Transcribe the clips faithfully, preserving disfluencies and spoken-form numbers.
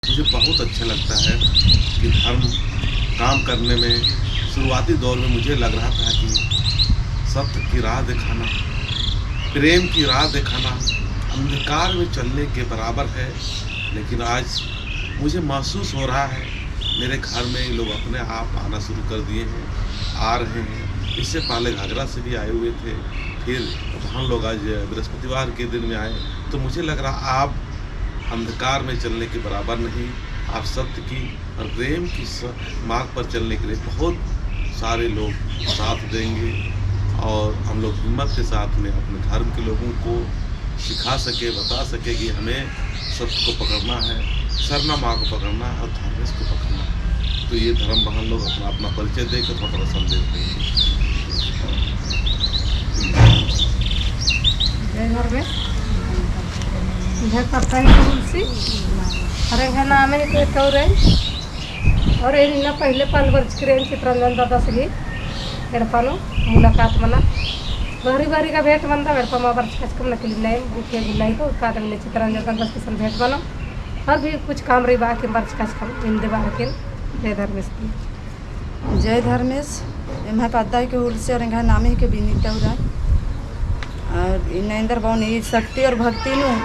मुझे बहुत अच्छा लगता है कि धर्म काम करने में शुरुआती दौर में मुझे लग रहा था कि सत्य की राह दिखाना, प्रेम की राह दिखाना अंधकार में चलने के बराबर है, लेकिन आज मुझे महसूस हो रहा है, मेरे घर में ये लोग अपने आप आना शुरू कर दिए हैं, आ रहे हैं। इससे पहले घाघरा से भी आए हुए थे, फिर हम लोग आज बृहस्पतिवार के दिन में आए, तो मुझे लग रहा आप अंधकार में चलने के बराबर नहीं, आप सत्य की और प्रेम की स-, मार्ग पर चलने के लिए बहुत सारे लोग साथ देंगे और हम लोग हिम्मत के साथ में अपने धर्म के लोगों को सिखा सके, बता सके कि हमें सत्य को पकड़ना है, सरना माँ को पकड़ना है और धर्मेश को पकड़ना है। तो ये धर्म बहन लोग अपना, अपना परिचय देकर थोड़ा, थोड़ा संदेश देंगे। जय धर्मेश। जय सत्संग तुलसी। अरे घर नामे ही तो कौरे। और ये इन्ना पहले पाल बरचकी रई चितरंजन दादस गही एड़पा नू मुलाकात मना। बहरी बहरी का भेंट मनदम, एड़पा मा बरचकाचकम, लेकिन इन्ना एम गुट्ठी गुल्ला ही तो कादम इन्ना चितरंजन दादस गही सन भेंट मनो। और भी कुछ काम रई बा कि बरचकाचकम, इन्ना दे बा लेकिन जय धर्मेस की। जय धर्मेस। एम्है पद्दा हिके हुलसी और एंग्है नामे हिके बिनीता उराँव। और इन्ना एन्देर बओन ई शक्ति और भक्ति नू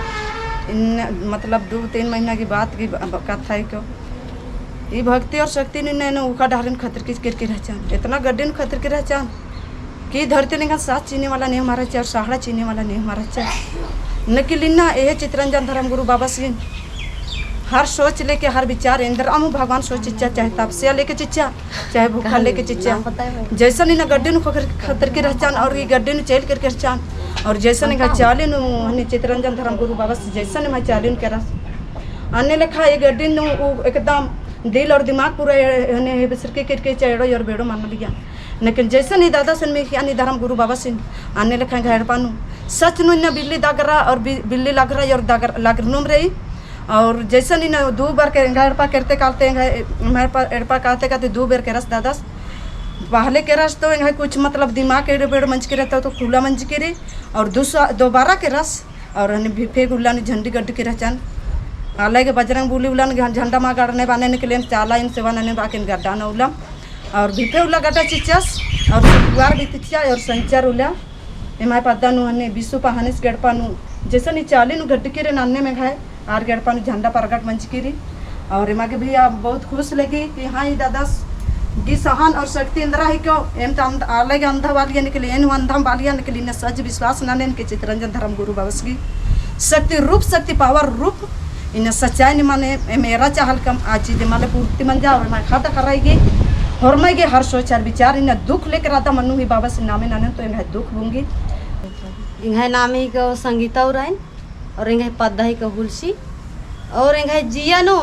इन्ना मतलब दू तीन महीना की बात की ब-, ब-, कत्था हिके। ई भक्ति और शक्ति नू इन्ना एन उखा डहरे नू खतरकी केरकी रहचन। एतना गड्डी नू खतरकी रहचन कि धरती नू एंगन साथ चिअना वाला नेहूँ मल रहचा और सहारा चिअना वाला नेहूँ मल रहचा। लेकिन इन्ना एहे चितरंजन धर्म गुरु बाबासिन हर सोच लेके, हर विचार एन्देर अम्म भगवान सोच चिच्चा, चाहे तपस्या लेके चिच्चा, चाहे भूखा लेके चिच्चा। जैसन इन्ना गड्डी नू खतर-, खतरकी रहचन और ई गड्डी नू चइल केरकी रहचन। और जैसन एंग्है चाली नू हनी चितरंजन धर्म गुरु बाबास जैसन एम्है चाली नू केरस। अन्ने लेखा ई गड्डी नू उ एकदम दिल और दिमाग पूरा ए-, हनी बिसरकी केरकी चिच्चा, एड़ो और बेड़ो मल मनिया। लेकिन जैसन ई दादासिन मिखिया नी धर्म गुरु बाबासिन, अन्ने लेखा एंग्है एड़पा नू सच नू इन्ना बिल्ली दगरा और बि-, बिल्ली लगरा और दगर-, लगरनुम रई। और जैसन इन्ना दू बार के एंग्है एड़पा केरते कालते एंग्है, एम्है एड़पा, एड़पा काते काते दू बेर केरस दादस। पहले केरस तो एंग्है कुछ मतलब दिमाग एड़ो बेड़ो मंजकी रई तो, तो खुला मंजकी रई। और दूसरा, दोबारा केरस और हनी भिफे गुल्ला नू झंडी गड्डकी रहचन। आलय गे बजरंग बली उल्ला नू झंडा मा गड़ने बाने निकलेन, चाला इन सेवा नने बाकिन गड्डा न उल्ला। और भिफे उल्ला गड्डा चिच्चस और शुक्रवार बितिच्चा और संचर उल्ला एम्है पद्दा नू हनी बिसु पहानिस गे एड़पा नू जैसन ई चाली नू गड्डकी रई अन्नेम एंग्है आर गे एड़पा नू झंडा परगट मंजकी रई। और एमा गे भी आ बहुत खुश लगी कि हाँ, ई दादस गही सहन और शक्ति एन्दरा हिके। एम तो अंध-, आलय गे अंधा बालिया निकली, एन हूँ अंधा बालिया निकली, इन्ना सच विश्वास ननेन कि चितरंजन धर्म गुरु बाबस गही शक्ति रूप, शक्ति power रूप इन्ना सच्चाई नी माने, एम एरा चाहलकम आ चीज एमा ले पूर्ति मंजा और एमा खाता खराई गे, होरमय गे हर सोच हर विचार इन्ना दुख लेके रअदम अन्नु ही बाबस नामे ननेन तो एंग्है दुख बुंगी। एंग्है नामे हिके संगीता उराँव और एंग्है पद्दा हिके हुलसी और एंग्है जिया नू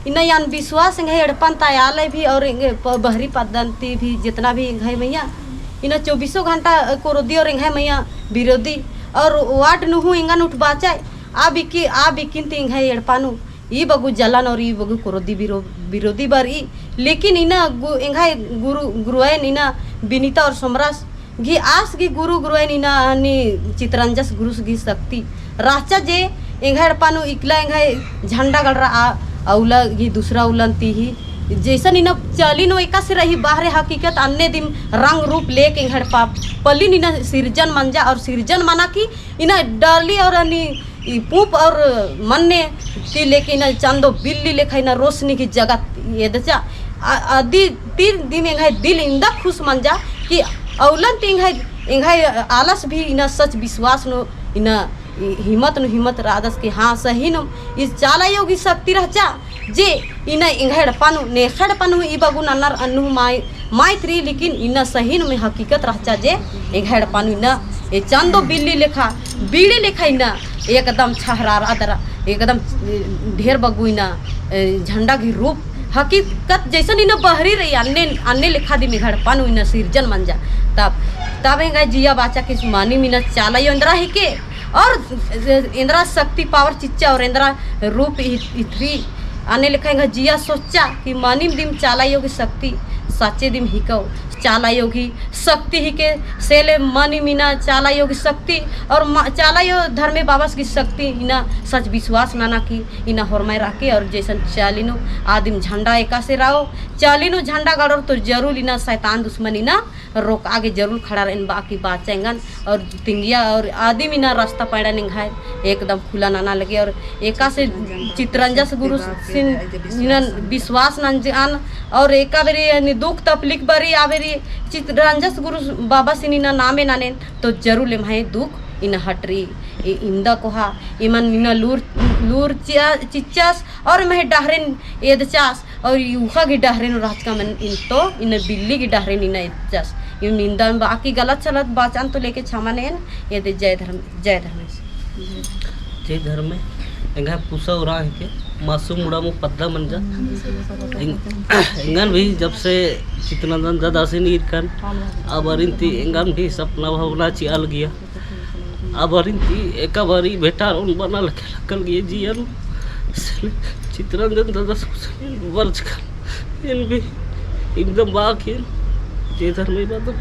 इन्ना यान विश्वास एंग्है एड़पन ता आलय भी और एंग्है प-, बहरी पद्दन ती भी जितना भी एंग्है मइय्याँ इन्ना चौबीसों घंटा कोरोदी और एंग्है मइय्याँ बिरोदी और ward नू हूँ एंगन उठबाचय। आ बिकी, आ बिकिन ती एंग्है एड़पा नू ई बग्गु जलन और ई बग्गु कोरोदी बिरो-, बिरोदी बरई। लेकिन इन्ना गु-, एंग्है गुरु, गुरुआइन इन्ना बिनीता और सोमरास गही आस गही गुरु, गुरुआइन इन्ना हनी चितरंजस गुरुस गही शक्ति रहचा जे एंग्है एड़पा नू इकला एंग्है झंडा गड़रा आ, आ उल्ला गही दूसरा उल्लन ती ही। जैसन इन्ना चाली नू एकासे रई बहरे हकीकत अन्ने दिम रंग रूप लेके एंग्है एड़पा पल्लिन इन्ना सिरजन मंजा और सिरजन मना की इन्ना डाली और हनी ई पूंप और मन्ने ती लेके इन्ना चंदो बिल्ली लेखा इन्ना रोशनी की जगत एदचा। आ, अदी तीन दिन एंग्है दिल इन्दा खुश मंजा कि अउलन ती एंग्है, एंग्है आलस भी इन्ना सच विश्वास नू इन्ना हिम्मत नू हिम्मत रअदस कि हाँ, सही नू ई चाला अयो गही शक्ति रहचा। जे इन्ना एंग्है एड़पा नू, नेखा एड़पा नू ई बग्गु नन्नर अन्नु माय, माय तरी, लेकिन इन्ना सही नू में हकीकत रहचा जे एंग्है एड़पा नू इन्ना ए चंदो बिल्ली लेखा, बीड़ी लेखा इन्ना एकदम छहरारआ दरा, एकदम ढेर बग्गु इन्ना, ए, झंडा गही रूप हकीकत जैसन इन्ना बहरी रई, अन्ने, अन्ने लेखा दिम एंग्है एड़पा नू इन्ना सिरजन मंजा। तब, तब एंग्है जिया बाचा कि मानिम इन्ना चाला अयो एन्दरा हिके, और एन्दरा शक्ति power चिच्चा और एन्दरा रूप इ-, इथरी। अन्ने लेखा एंग्है जिया सोच्चा कि मानिम दिम चाला अयो गही शक्ति साचे दिम हिकौ। चाला अयो गही शक्ति हिके, से ले मनिम इन्ना चाला अयो गही शक्ति और मा-, चाला अयो धर्मे बाबस गही शक्ति इन्ना सच विश्वास नना की इन्ना होरमर रअके और जैसन चाली नू आदिम झंडा एकासे रओ, चाली नू झंडा गड़ोर तो जरूर इन्ना शैतान दुश्मन इन्ना रोकआ गे जरूर खड़ा रअन बआ की बाचा एंगन और तिंगिया और आदिम इन्ना रास्ता पैड़ा निंग्है एकदम खुला नना लगे और एकासे चितरंजस गुरुसिन इन्ना विश्वास नंजकन और एका बेरी यानी दुख तकलीफ बरी आ बेरी चितरंजस गुरु बाबासिन इन्ना नामे ननेन तो जरूर एम्है दुख इन्ना हटरी। ए इन्दा कोहा एमन इन्ना लूर, लूर चिआ-, चिच्चस और एम्है डहरेन एदचस और उखा गही डहरेन रहचका मन इन्ना तो इन्ना बिल्ली गही डहरेन इन्ना एदचस। इम निंदा में बाकी गलत सलत बाचन तो लेके क्षमा नेन। एदे जय धर्म, जय धर्मेस। जय धर्मे। एंगा पुसा उराँव हिके मासूम उड़ामो पद्दा मंजा। एंग-, एंगन भी जब से चितरंजन दादासिन ईरकन, आ बारिन ती एंगन भी सपना भावना चिआ लगिया। आ बारिन ती एका बारी बेटा रओन बना लगे लक्कल गे जियन। चितरंजन दादास कुछ बरचकन। एन भी एकदम बाकिन। जय धर्मे बादम।